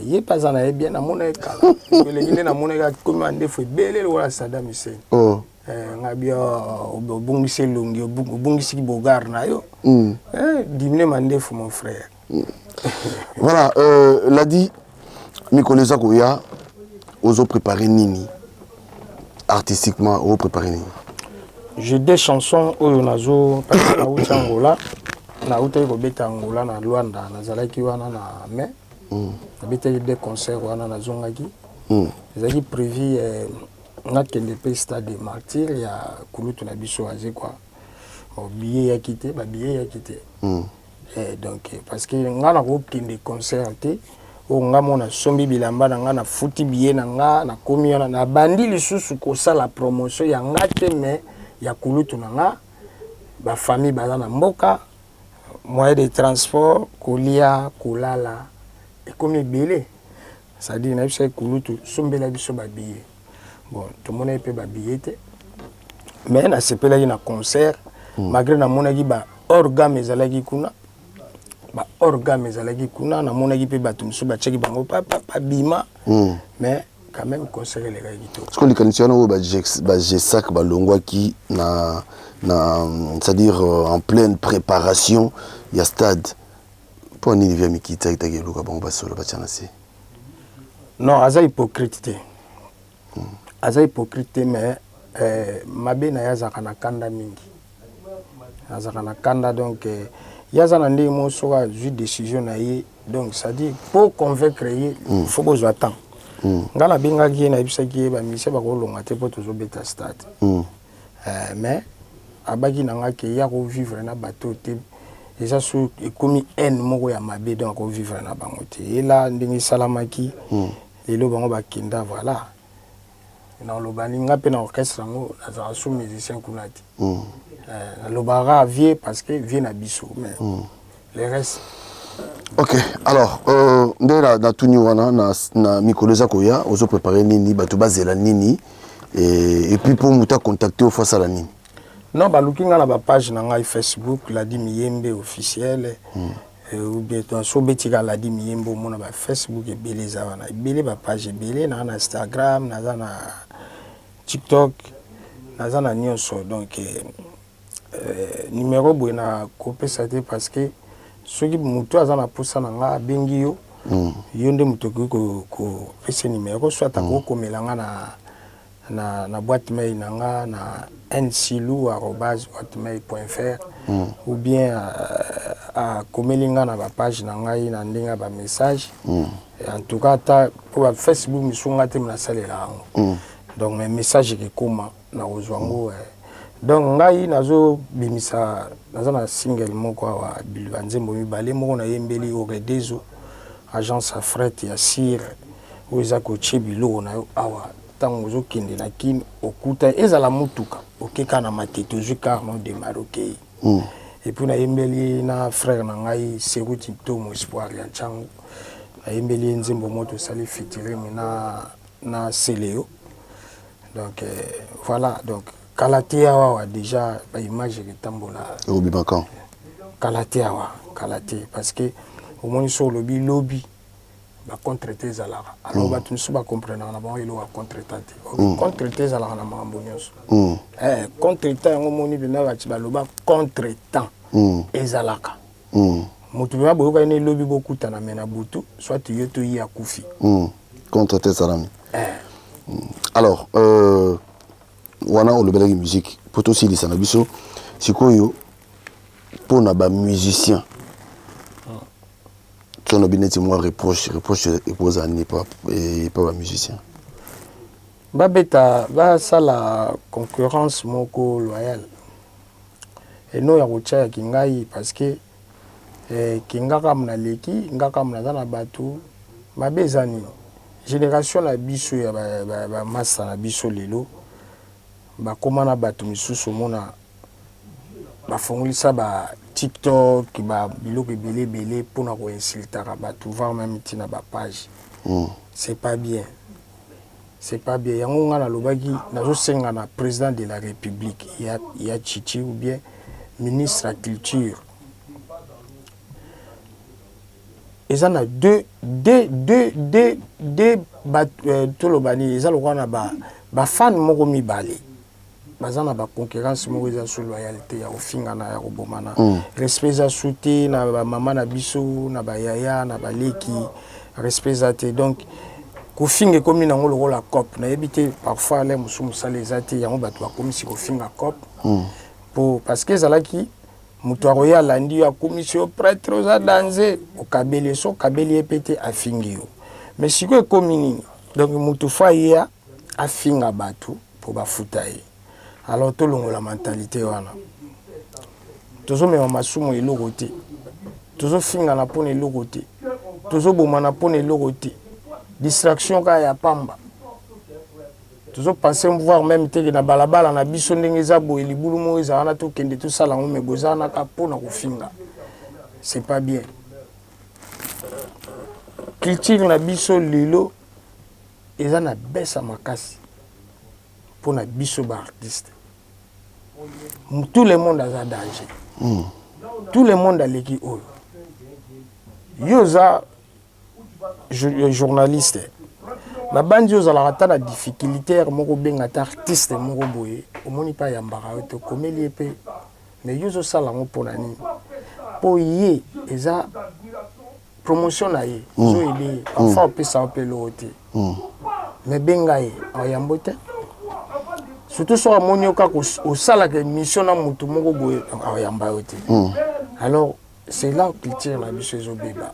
ye mpe aza na ye bien namona ye kala elengi nde namona ye akomi mandefu ebele lokola Saddam Hussein. Nga bia obungisi elongi obungisiki bogar na yo. Dimine mandefu mon frère. Voilà, euh, Ladi, mikolo eza koya, ozo préparer nini artistiquement, ozo préparer nini? J'ai des chansons oyo nazo parce que nauti Angola, nautaki kobeta Angola na Luanda, nazalaki wana na mai. Mm. Nabetaki deux concerts wana nazongaki. Mm. Ezalaki prévu eh, nakende mpe stade de martyr ya kulutu na biso Azekwa. Bon, billet eyaki te, ba billet eyaki te. Mm. Eh, donc eh, parce que nga nakokende concert te oyo nga mo nasombi bilamba na nga nafuti billet na nga nakomi wana nabandi lisusu kosala promotion ya nga te mais ya kulutu na nga bafamille baza na mboka moyen de transport kolia kolala ekomi ebele c'est-à-dire nayebisaki kulutu sombela biso babillet bon tomonaki mpe babillet te mais nasepelaki na concert mm. malgré namonaki ba hors gamme ezalaki kuna ba hors gamme ezalaki kuna namonaki mpe bato mosusu batiaki bango papa bima mm. mais quand même concert elekaki kitoko siko likanisi wana oyo bagesac balongwaki na, na c'est-à-dire euh, en pleine préparation ya stade mpo nini via mikiti akitaki eluka bango basolo batya na se non aza hypocrite te aza hypocrite te mais eh, mabe na ye azalaka na kanda mingi azalaka na kanda donc eh, ye aza na ndenge moko soki azwi décision na ye donc c'est-à-dire pour convaincre ye mm. faut bozwa temps mm. ngai nabengaki ye nayebisaki ye bamisie bakolonga te mpo tozobeta stade mm. eh, mais abaki na ngai ke ye akovivre na bato te eza so ekomi haine moko ya mabe donc akovivre na bango te ela ndenge esalamaki mm. Lelo bango bakenda voilà. Nakoloba nini nga mpe na orchestre yango nazalaka sous musicien kuna te. Mm. Eh, nalobaka kaka vieux parce que vieux na biso mais mm. le reste ok alors euh, nde natuni wana na, na mikolo eza koya ozo prépare nini bato bazela nini et, et puis mpo moto acontacte ofo asala nini non baluki ngai na bapage na ngai facebook ladi miyembe officiel mm. Euh, ou bien donc so obeti kaka ladi miyembe omona ba facebook ebele eza wana ebele ba page ebele naza na instagram naza na tiktok naza na nyonso donc euh, euh, numero boye nakopesa te parce que soki moto aza na mposa na nga abengi yo mm. yo nde moto okoki kopesa numero soit akokomela nga na na, na boîte mail na nga na nsilu arobase hotmail point fr mm. ou bien euh, akomeli nga na bapage na ngai na ndenge ya bamessage mm. en tout cas ata mpo bafacebook misusu nga te nasalela yango mm. donc mais message ekekoma nakozwa yango mm. eh. donc ngai nazobimisa naza na single moko awa banzembo mibale moko nayembeli oredezo agence ya fret ya sire oyo eza kotie biloko na yo awa ntango ozokende na kin okuta ezala motuka okeka na matete ozwi car no demare okei mm. epuis nayembeli na frère na ngai seruti ntomo espoir ya ncango nayembeli ye nzembo moko tosali featuring na, na seleo donc euh, voilà donc kala te awa déjà baimage eketambola ekobima quand kala te awa kala te parce que omoni so olobi lobi ba contre te ezalaka alors mm. bato mosusu bacomprenaka na bango eloko ya contre temps te mm. contre te ezalaka na makambo nyonso mm. eh, contre temps yango omoni mpenza bati baloba contre temps mm. ezalaka mm. moto mpenza boyokani na elobi bokutana me na butu soit yo to ye akufi mm. contre te ezalami eh. mm. alors euh, wana olobelaki musique mpo tosilisa na biso sikoyo mpo na bamusicien Soki olobi neti mwa reproche, reproche ekozala nini epa epa ba musiciens? Babeta basala concurrence moko loyale et non ya kotia ya kingai parce que eh, kinga kaka naleki nga kaka naza na bato mabe eza nini generation na biso ya ba, ba, ba masta na biso lelo bakoma na bato misusu omona bafongolisa ba tiktok ba biloko ebele ebele mpona koinsultaka bato voir meme ntina ba page mm. c'est pas bien c'est pas bien yango ngai nalobaki nazosenga na président de la république ya, ya chichi ou bien ministre ya culture eza na deux deux deux deux deux euh, toloba nini eza lokola na bafane moko mibale. Baza na ba concurrence moko eza sous loyauté ya kofingana ya kobomana. Respect eza sous te na ba mama na biso na ba yaya na baleki respect eza te donc kofinga ekomi nango lokola cop nayebi te parfois le mosusu mosala eza te yango bato bakomisi kofinga cop po parce que ezalaki moto akoya alandi yo akomisi yo pretre oza danze okabeli ye so okabeli ye mpe te afingi yo mais sikoyo ekomi nini donc moto fo ayeya afinga bato mpo bafuta ye alors tolongola mentalite wana tozomema masumu eloko te tozofingana mpo na eloko te tozobomana mpo na eloko te distraction kaka ya pamba tozopense voir meme teke na balabala na biso ndenge eza boye libulu moko eza wana tokende tosala yango me boza wana kaka mpo na kofinga c'est pas bien culture na biso lelo eza na baisse ya makasi mpo na biso ba artiste tout le monde aza danger mm. tout le monde aleki oyo yo oza euh, journaliste nabanzi ozalaka ata na difficulté moko obenga ata artiste moko boye omoni mpe ayambaka yo te okomeli ye mpe mais yo ozosala yango mpo na nini mpo ye eza promotion na ye mm. ozo aide ye parfois mm. opesa yo mpe eloko te mm. mais benga ye ayambo te surtout soki amoni yo kaka osalaka émission na motu moko boye ayamba yo te alors c'est là culture na biso ezobeba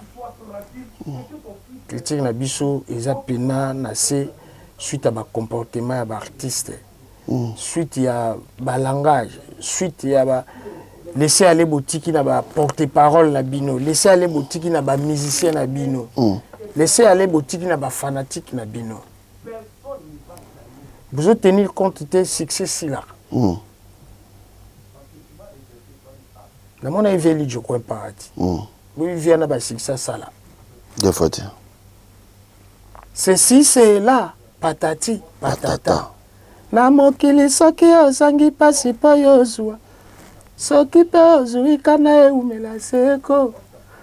culture na biso eza pena na se suite ya bacomportement ya baartiste mm. suite ya ba langage suite ya ba laisser aller botiki na ba porte parole na bino laisser aller botiki na ba musicien na bino mm. laisser aller botiki na ba fanatique na bino bozo tenir compte te succès silaka mm. namona ye vie lidjo coin parati mm. boyi vie na ba succès asala deux fois te Ceci c'est là patati patata. Na mokili soki ozangi pasi po yo ozua soki pe ozui kana ewumela seko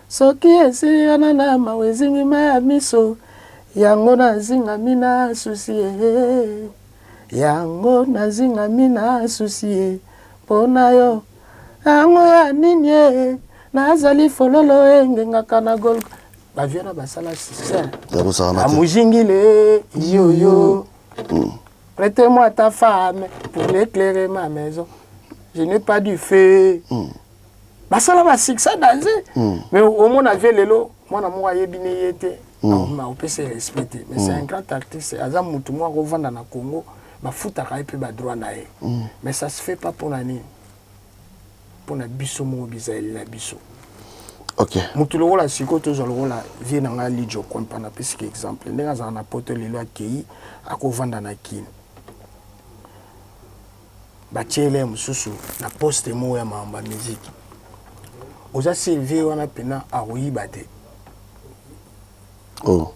soki esili wana na mawa ezingi mayi ya miso yango nazingami na souci eh yango nazingami na souci eh po na yo yango ya nini eh nazali fololo engengaka na golgo ba vieux na basala succès amujingile yoyo mm. prêtez-moi ta femme pour l'éclairer ma maison je n'ai pas du feu mm. basala ba succès danze mm. mais omona vie lelo mwana moko ayebi ne ye te mm. opesa respect te mais mm. c'est un grand artiste aza mutu moko akovanda na congo bafutaka ye mpe badroit na ye mm. mais ça se fait pas mpona nini mpo na biso moko bizaleli na biso okay. motu lokola sikoyo tozwa lokola vie na ngai lidjo kwempa napesiki exemple ndenge azala na poto lelo akei akovanda na kini batiele ye mosusu na poste moko ya makambo ya miziki oza sylvie wana mpena akoyiba te Oh.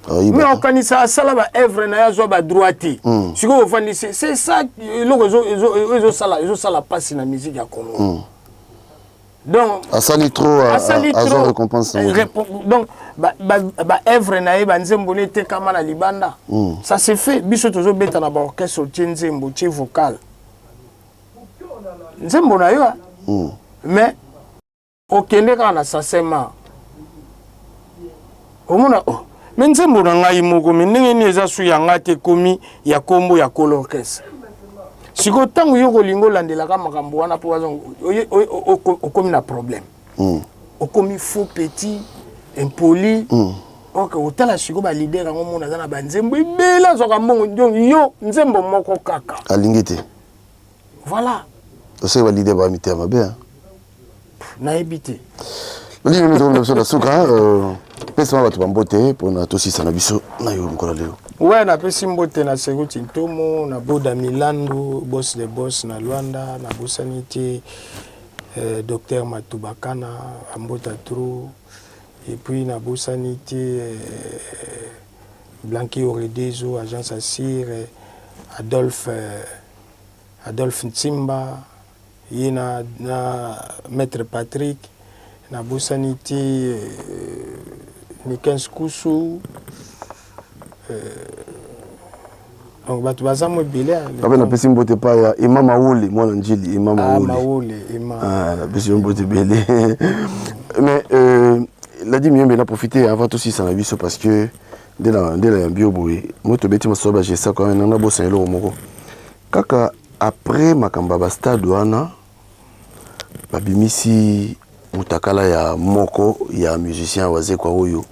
Mais okanisa asala ba œuvre na ye azwa ba droit te mm. sikoyo ofandi c'est ça eloko ezosala ezosala mpasi na musique ya congo mm. donc asali trop asali trop récompense donc ba ba, ba œuvre na ye ba nzembo ne etekama na libanda mm. ça se fait biso tozobeta na ba orchestre otie nzembo otie vocal nzembo na yo mm. mais Okende kaka na sasema omona oh me nzembo na ngai moko me ndenge nini eza su ya ngai te ekomi ya kombo ya kolo orchestre sikoyo ntango yo kolinga olandelaka makambo wana mpo okomi na problème mm. okomi faux petit impoli mm. ok otala sikoyo balider yango mona aza na banzembo ebele azwaka mbongo donc yo nzembo moko kaka alingi te voilà oseki balider ba mitema mabe nayebi te nini nini tokomi na biso na suka euh, pesa bato bambote mpona tosisa na biso na yo mokolo lelo we napesi mbote na sekuti ntomo na boda milandu boss de boss na luanda nabosani te euh, docteur matubakana ambota trou et puis nabosani te euh, blanqui oredezo agence asire adolphe euh, adolphe ntsimba ye na, na maître Patrick nabosani te euh, Nikens Kusu euh, Donc bato baza mo ebele. Ape napesi mbote epai ya Ema Mawole, mwana Njili Ema ah, Mawole. Mawole Ema. Ah, napesi yo mbote ebele. Mais euh, Ladi Miyembe na profiter avant tosisa na biso parce que nde na nde na yambi yo boye moi tobeti masolo ba gesta quand même nabosana eloko moko kaka après makambo ya ba stade wana Babimisi mutakala ya moko ya musicien ya Wazekwa oyo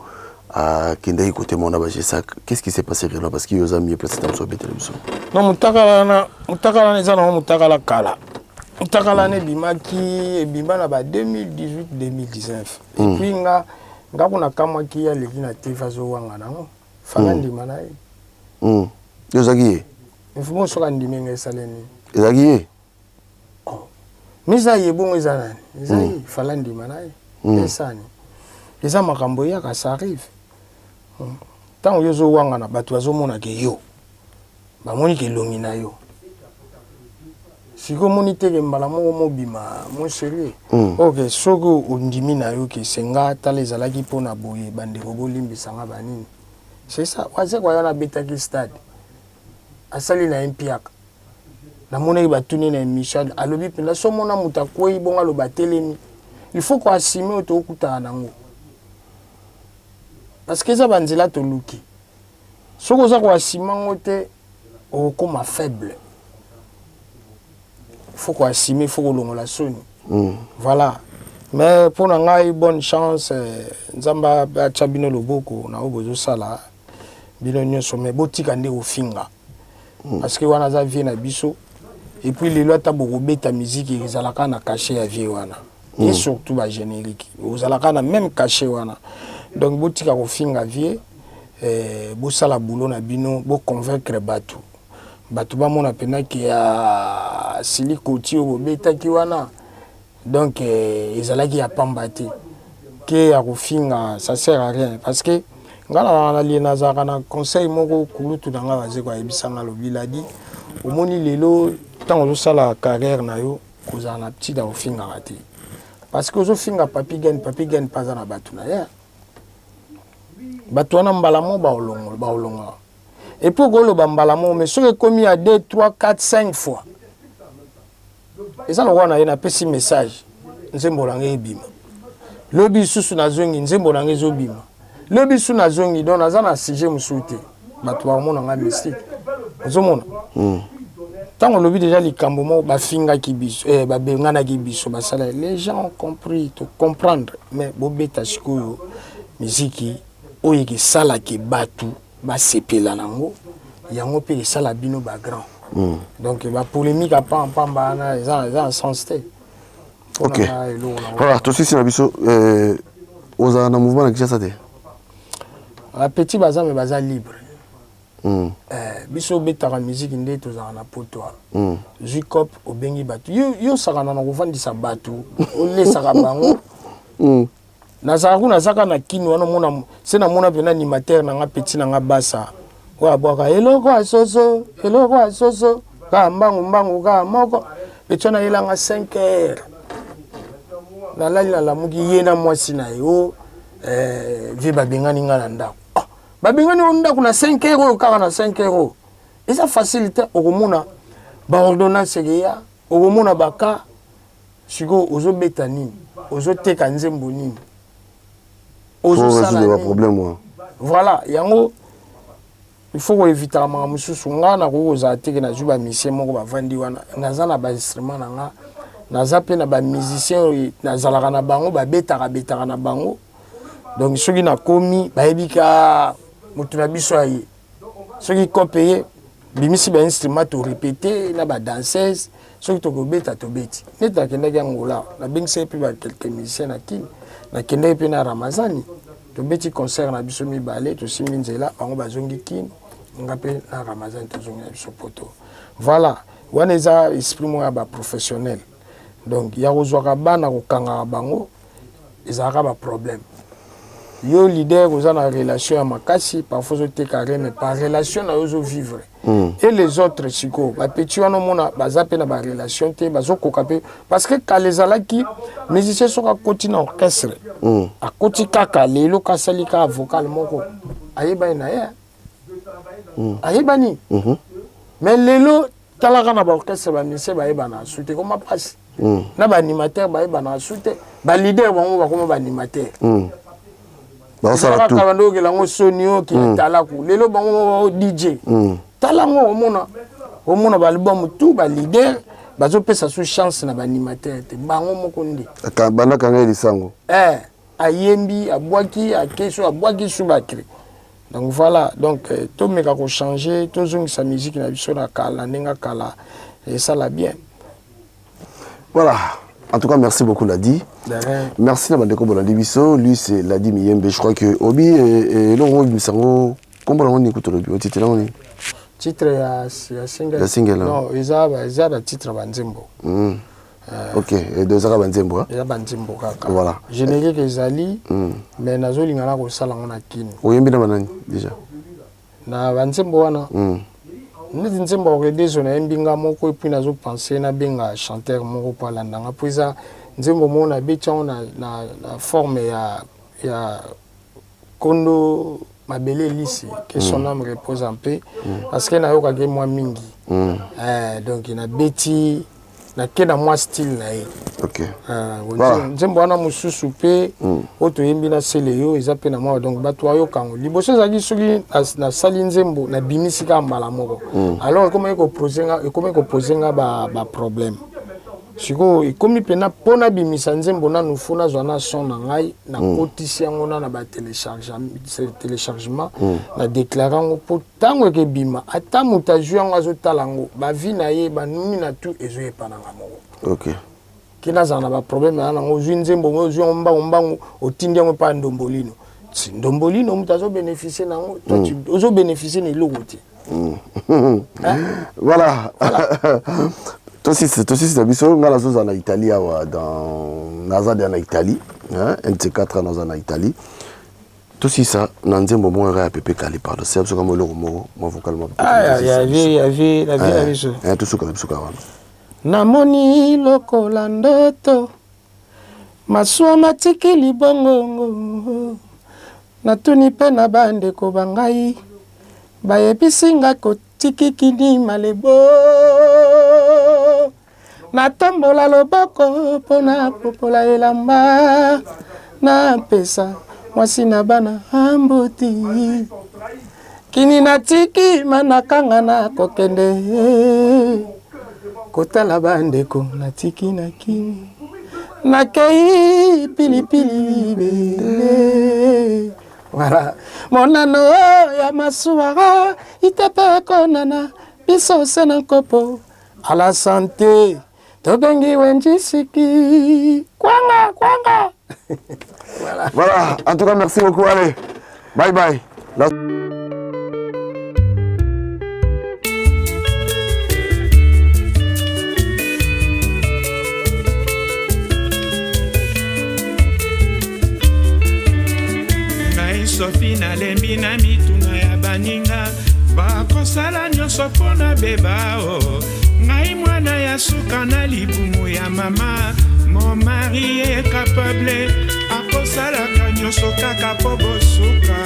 akendaki kote moko na ba Gesac. Qu'est-ce qui s'est passé réellement? Parce que yo oza mieux placé ntango mosusu obetela biso. Non, mutakala wana, mutakala wana eza nango mutakala kala. Mutakala wana ebimaki, ebima na ba 2018 2019. Et puis nga nga kuna kamwaki ye aleki na TV azowanga nango. Fala ndima na ye. Yo ozalaki ye? Mfumu soki andimi nga esale nini? Ezalaki ye? Oh. Misa ye bongo eza nani? Eza ye, mm. fala ndima na ye. Mm. Esani. Eza makambo eyaka ça arrive. Hmm. Ntango yo ozowangana bato bazomona ke yo bamoni ke elongi na yo sikoyo omoni te ke mbala moko mobima mon sérieux mm. ok soki ondimi na yo ke senga tala ezalaki mpo na boye bandeko bolimbisa nga banini c'est ça wazekwa yo nabetaki stade asali na ye mpiaka Namonaki batuni na emission alobi mpenza so omona moto akwei bongo aloba atelemi il faut ko assumer oyo tokutana nango parce que eza banzela toluki soki oza ko assumer yango te okokoma faible il faut ko assumer il faut kolongola soni mm. voilà mais mpo na ngai bonne chance eh, nzambe atya bino loboko na oyo bozosala bino nyonso mais botika nde kofinga Parce que wana aza vieux na biso. Et puis lelo ata bokobeta musique ezalaka na cachet ya vieux wana. Et mm. surtout ba générique. Ozalaka na même cachet wana. Donc botika kofinga vieux eh, bosala boulot na bino, bo convaincre bato. Bato bamona pena ke ya silikoti oyo bobetaki wana. Donc eh, ezalaki ya pamba te ke ya kofinga ça sert à rien parce que nga na na nazalaka na conseil moko kulutu na nga bazeko ayebisa nga alobi ladi omoni lelo ntango ozosala carrière na yo kozala na petit ya kofingaka te parce que ozofinga papi gen papi gen mpe aza na bato na ye bato wana mbala moko baolongola epuis okoloba mbala moko mais soki ekomi ya 2 3 4 5 fois Eza lokola na ye napesi message nzembo na ngai ebima lobi lisusu nazongi nzembo na ngai ezobima lobi lisusu nazongi donc naza na sujet mosusu te bato bakomona ngai mystique ozomona ntango hmm. olobi deja likambo moko bafingaki biso eh, babenganaki biso basala les gens ont compris to comprendre mais bobeta sikoyo miziki oyo ekesalaki bato basepela nango yango mpe esala bino ba grand mm. donc ba polémique ya pamba wana eza eza na sens te ok voilà tosisi na biso euh, ozala na mouvement na kinshasa te bapetit baza me baza libre mm. eh, biso obetaka miziki nde tozalaka na poto mm. zwi cop obengi bato yo osakana na kovandisa bato olesaka bango mm. Nazalaka kuna naza kaka na kin wana omona se namona pena animateur na nga petit na nga basa oyo abwaka eloko ya soso eloko ya soso kaka mbangu mbangu kaka moko petit wana ayela nga 5 heures nalali nalamuki ye na mwasi na ye o oh, eh, vie babengani nga na ndako oh, babengani yo ndako na 5 heures oyo kaka na 5 heures oyo eza facile te okomona baordonnance ekeya okomona baka Sikoyo ozo beta nini? Ozo teka nzembo nini? Ozo sala nini? Problème wana. Voilà, yango il faut ko evitaka makambo mosusu. Nga nakoki kozala te ke nazwi ba musiciens moko bavandi wana, naza na ba instruments na nga, naza mpe na ba musiciens oyo nazalaka na bango, babetaka betaka na bango. Donc soki nakomi bayebi ka moto na biso aye. Soki cope eye bimisi ba instrument to répéter na ba danseuse soki tokobeta tobeti neti nakendaki angola nabengisaki mpe ba quelques musiciens na kin nakendaki mpe na ramazani tobeti concert na biso mibale tosimbi nzela bango bazongi kin nga mpe na ramazani tozongi na biso poto voilà wana eza esprit moko ya baprofessionnel donc ya kozwaka bana kokangaka bango ezalaka ba problème yo leader oza na relation ya makasi parfois ozoteka rien mais par relation na yo ozovivre mm. et les autres sikoyo bapeti wana omona baza mpe na barelation te bazokoka mpe parce que kala ezalaki musicien soki akoti na orchestre mm. akoti kaka lelo kasali kaka vocal moko ayebani na ye mm. ayebani mm -hmm. Mais lelo talaka na baorchestre, bamusicien bayebana su te, koma mpasi. Na baanimateur bayebana su te, baleader bango bakoma baanimateur. Baosala tout. Kaka bando okela yango soni oki. Talaku lelo bango DJ. Tala yango, omona baalbum tout, baleader bazopesa su chance na baanimateur te, bango moko nde. Banda kanga ye lisango. Eh, ayembi, abwaki, ake so abwaki su bacri. Donc voilà, donc tomeka kochanger, tozongisa musique na biso na kala, ndenge kala esala bien. Voilà, en tout cas merci beaucoup Ladi. De rien. Merci na bandeko bolandi biso. Lui, c'est Ladi Miyembe. Je crois que obi elongo obimisa yango, kombo nango nini? Kutu olobi otitela yango nini? Titre ya single? Ya single, Non, eza batitre banzembo. Ok, et ezaka banzembo, hein? Eza banzembo kaka. Voilà. Générique ezali, mais nazolinga na kosala yango na Kini. Oyembi na banani déjà? Na banzembo wana, neti nzembo ya Redezo, nayembi nga moko, et puis nazopense nabenga chanteur moko mpo alandanga, mpo eza nzembo moko nabeti yango na forme ya Kondo Mabele Elisi, que son âme repose en paix, parce que nayokaki mwa mingi. Eh, donc nabeti, nake na mwa style na ye. Ah, nzembo wana mosusu mpe oyo toyembi na sele yo, eza mpe na mwa, donc bato bayoka yango. Liboso ezalaki soki nasali nzembo, nabimisi kaka mbala moko. Alors ekomaki kopose nga baproblème. Sikoyo ekomi mpena mpo nabimisa nzembo nanu, fo nazwa na son na ngai, nakotisi yango na batéléchargement, na déclare yango, mpo ntango ekebima, ata moto azwi yango, azotala yango, bavi na ye banumi na tu ezoyepananga moko. Ke nazala na baproblème na nango, ozwi nzembo mo, ozwi yango mbangu mbangu, otindi yango epai ya Ndombolino, si Ndombolino moto azobénéficie nango, toi ozobénéficie na eloko te. Voilà, tosisi na biso. Ngai nazozala na Italie awa, dans naza deya na Italie, hein, nt4 naza na Italie. Tosisa na nzembo moko eka ya Pepe Kale. Pardon, sia biso kama eloko moko, mwa vocal mwa. Ah, ya vie na biso. Tosuka na biso kaka wana. Namoni lokola ndoto, masuwa matiki libongongo. Natuni mpe na bandeko bangai, bayebisi nga kotiki kini malebo. Natombola loboko mpo na popola elamba, napesa mwasi na bana ambuti. Kini natiki, manakanga na kokende kotala bandeko. Natiki na Kini, nakei pilipili bele. Voilà, monano ya masuwa itepe ekonana biso se na nkopo à la santé, tobengi wenjisiki kwanga kwanga. Voilà. Voilà, en tout cas merci beaucoup. Allez, bye bye. Ngai Sofi, nalembi na mituna ya baninga, bakosala nyonso mpo na beba o. Ngai mwana ya suka na libumu ya mama. Mon mari est capable, akosalaka nyonso kaka mpo bosuka.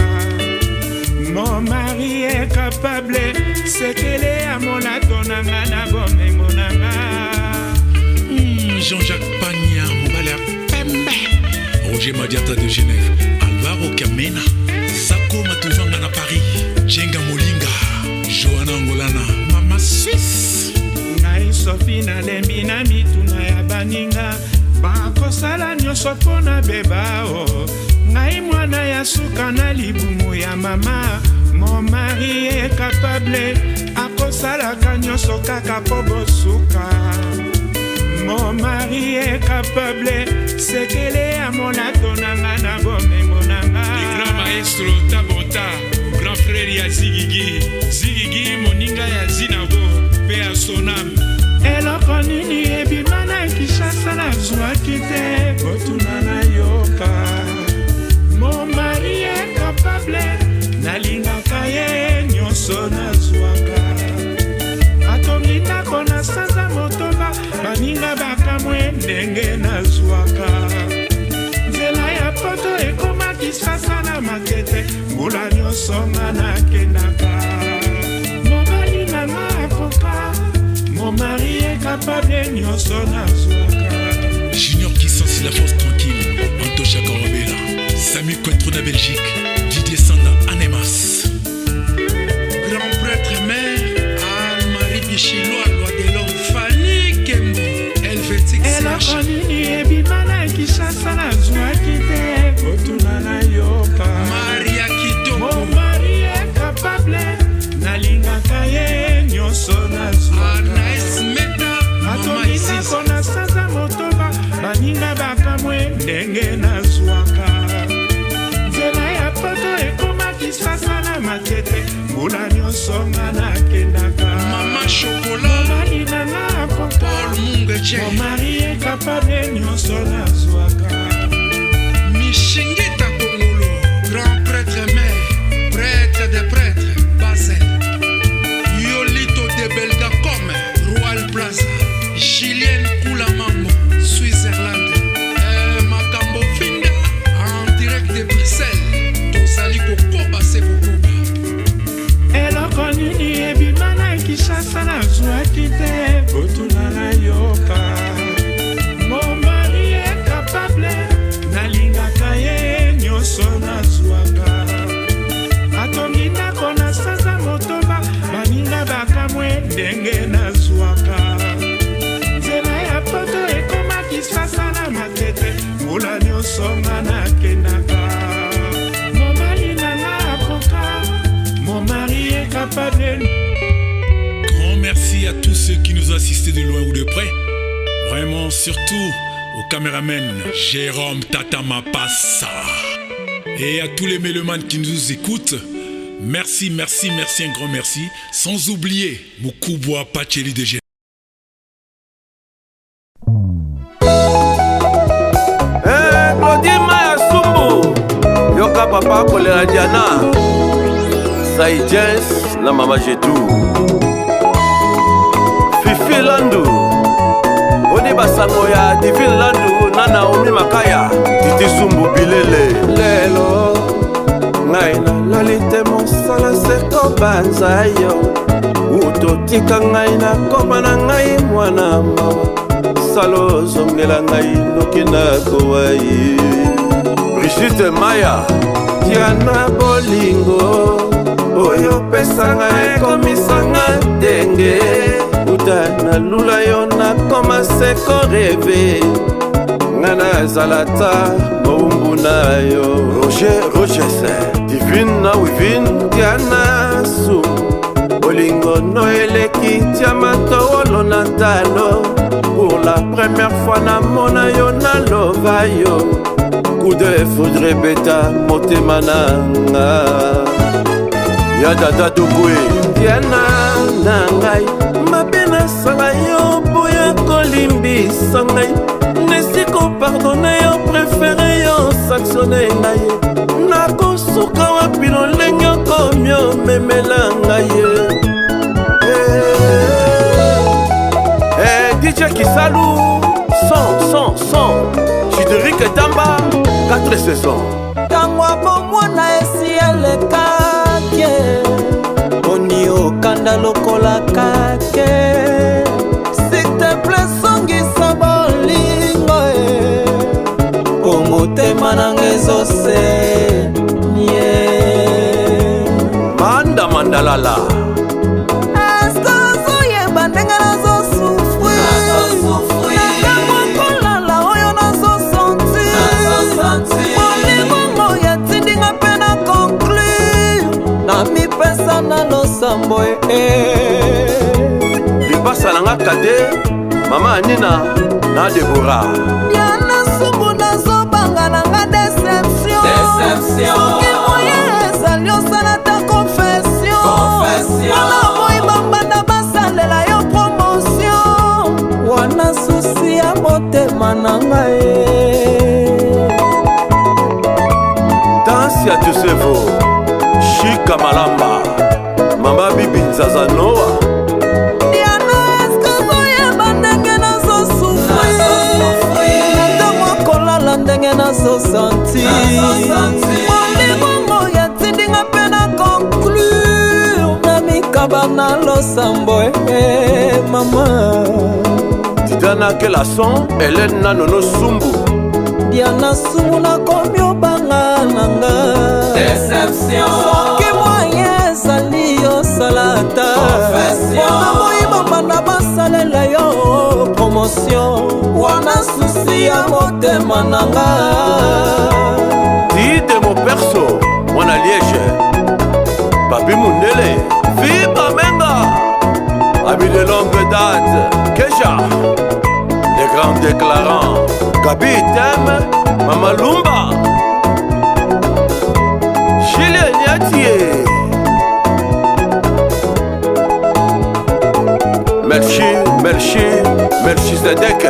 Mon mari est capable, sekele ya molato na nga na bomengo na nga. Jean-Jacques Pagna, mobali ya pembe, Roger Madiata de Genève, Alvaro Kamena, Sako Matuvanga na Paris, Jenga Molinga, Johanna Angolana, Mama Suisse. Ngai Sofi, nalembi na mituna ya baninga, bakosala nyonso mpo na beba o. Ngai mwana ya suka na libumu ya mama. Mon mari est capable, akosalaka nyonso kaka mpo bosuka. Mon mari est capable, sekele ya molato na nga na bomengo na nga. Le grand maestro Tabota, grand frère ya Zigigi, Zigigi moninga ya Zinago mpe ya Sonam. Eloko nini ebima na Kinshasa nazwaki te? Kotuna nayoka. Mon mari est capable, nalingaka ye nyonso nazwaka. Atongi ndako na sanza 8, baninga bakamwe ndenge nazwaka. Nzela ya poto ekomaki sasa na Makete, mbula nyonso nga nakendaka. Mobali na nga. capable nyonso nazwaka. Junior Kissansi, la force tranquille, Antosha Karobela, Samy Cointreau na Belgique, Didier Sanda Anemas. Grand prêtre mère, Anne-Marie Bichilwa, loi de l'homme, Fanny Kembo, Helvétique Eloko nini ebima na Kinshasa nazwaki te kotuna nayoka. Maria Kitoko. Mon mari est capable, nalingaka ye nyonso nazwaka. Anaïs Meta, Mama Isis. Atondisako na sanza motoba, baninga bakamwe ndenge nazwaka. Nzela ya poto ekoma Kisasa na Matete, mbula nyonso nga nakendaka. Mama Chocolat. Mobali na nga akoka. Paul Mungeche. Mon mari est capable nyonso nazwaka. Mishingita Kongolo, grand prêtre mère, prêtre des prêtres, Basel. Yolito de Belgacom, Royal Plaza. Julienne Koulamambo, Switzerland. Eh, Makambo Finda, en direct de Bruxelles. Tozali kokoba se kokoba. Eloko nini ebima na Kinshasa nazwaki te kotuna nayoka. Mon mari est capable, nalingaka ye nyonso nazwaka. Atongi ndako na sanza motoba, baninga bakamwe ndenge nazwaka. Nzela ya poto ekoma Kisasa na Matete, mbula nyonso nga nakendaka. Mobali na nga akoka, mon mari est capable. Grand merci à tous ceux qui nous ont assistés de loin ou de près. Vraiment, surtout au caméraman Jérôme Tata Mapassa. Et à tous les mélomanes qui nous écoutent, merci, merci, merci, un grand merci. Sans oublier Mukubwa Pacheli de G. Eh, Claudine Maya Sumbu, yoka papa kolela Diana, Sai Jens na mama Jetou, Fifi Landu, oni basango ya Divine Landu na Naomi Makaya, Titi Sumbu Bilele. Lelo ngai nalali te mosala se kobanza yo, utotika ngai nakoma na ngai mwana mawa, salo ozongela ngai noki nakowa ye. Brigitte Maya, Diana bolingo oyo opesanga ekomisanga ndenge, uta nalula yo nakoma se koreve, nga nazala ta mowumbu na yo. Roger Rogers, Divine na Wivine, Diana Su, bolingo no eleki diama towolo na talo, pour la première fois namona yo nalova yo, coup de foudre ebeta motema na nga. Ya dada Dokwe, Diana na ngai, mabe nasala yo boya kolimbisa ngai, nesi kopardone yo préféré yo sanctionne ngai, nakosuka wapi lolenge okomi omemela ngai. Eh, DJ Kisalu, son, son, son, Chideric Tamba, 4 saisons. Ntango ya bomwana esi elekaki, boni okanda lokola kake, s'il te plaît songisa bolingo e, po motema nanga ezosenye. Manda Mandalala. Eske ozoyeba ndenge nazosufrir na ntango kolala oyo nazosentir, bolingo oyo etindinga mpe na conclure, na mipesa na losambo e. Lipasa na nga kade, mama Anina na Debora. Diana Sumbu nazobanga nanga déception, soki moye ezali osala ta confession, mpona moi bambanda basalela yo promotion, wana susi ya motema na ngai. Danse ya Tusevo, Shika Malamba, Mama Bibi Nzaza Noa. Diana eske ozoyeba ndenge nazosufrir na ntango kolala ndenge nazosentir, bolingo oyo etindinga mpe na conclure, na mikaba na losambo e mama. Diana Kelason, Hélène Nanono Sumbu. Diana Sumbu nakomi obanga na nga. Deception. Soki moyen ezali osala ata. Confession. Mpona boyi bambanda basalela yo promotion. Wana susi ya motema na nga. Tite Moperso, mwana Liège. Papi Mundele, Fiba Menga. Ami de longue date, Keja. Les grands déclarants, Gabi Tem, Mama Lumba. Julien Niatie. Melchi, Melchi, Melchizedek.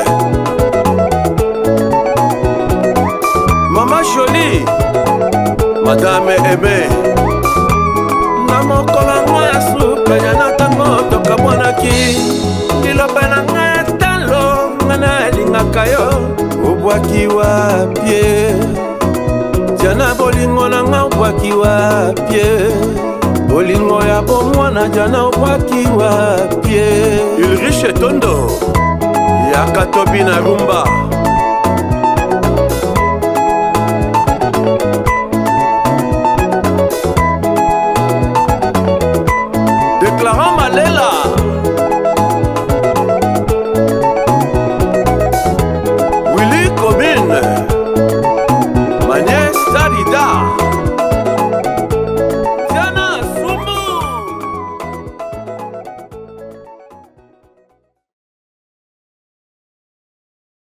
Mama Jolie, Madame Aimée. Na mokolo yango ya suka ya na ntango tokabwanaki, liloba na ngai ya talo, nga nalingaka yo, obwaki wapie Diana, bolingo na nga obwaki wapie, bolingo ya bomwana Diana obwaki wapie. Ulrich Etondo, yaka tobi na rumba.